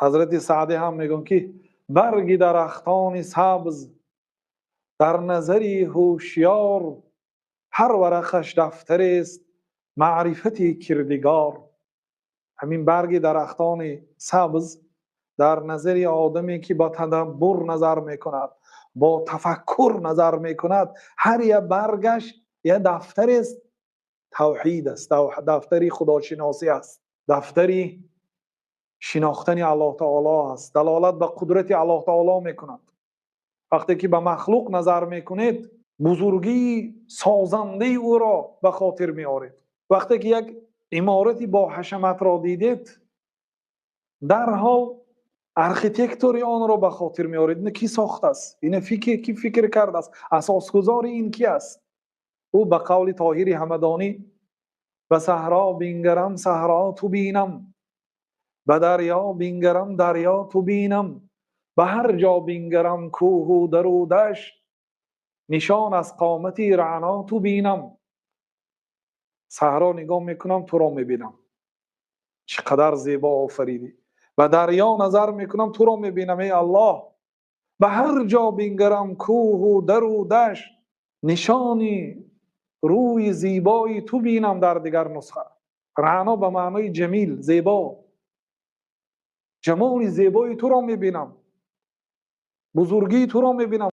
Ҳазрати Саъдӣ ҳам мегӯянд, ки барги дарахтони сабз дар назари ҳушёр, ҳар варақаш дафтарест маърифати кирдигор. Ҳамин барги дарахтони сабз дар назари одаме ки бо тадаббур назар мекунад, бо тафаккур назар мекунад, ҳар як баргаш як дафтарест тавҳид аст, дафтари худошиносӣ аст, дафтари шинохтани Аллоҳи таъоло аст, далолат ба қудрати Аллоҳи таъоло мекунад. Вақте ки ба махлуқ назар мекунед, бузургии созандаи ӯро ба хотир меоред. Вақте ки як иморати бо ҳашмат дидед, дар ҳол архитектори онро ба хотир меоред. Инро кӣ сохтааст? Инро кӣ фикр кардааст? Асосгузори ин кӣ аст? Ӯ ба қавли Тоҳири Ҳамадонӣ: ба саҳро бингарам, саҳро ту бинам, ба дарё бингарам, дарё ту бинам, ба ҳар ҷо бингарам кӯҳу дару дашт, нишон аз қомати раъно ту бинам. Саҳро нигоҳ мекунам, туро мебинам. Чӣ қадар зебо офаридӣ. Ба дарё назар мекунам, туро мебинам, эй Аллоҳ. Ба ҳар ҷо бингарам кӯҳу дару дашт, нишони рӯи зебои ту бинам. Дар дигар нусха раъно ба маънои ҷамил, зебо, ҷамоли зебои туро мебинам, бузургии туро мебинам.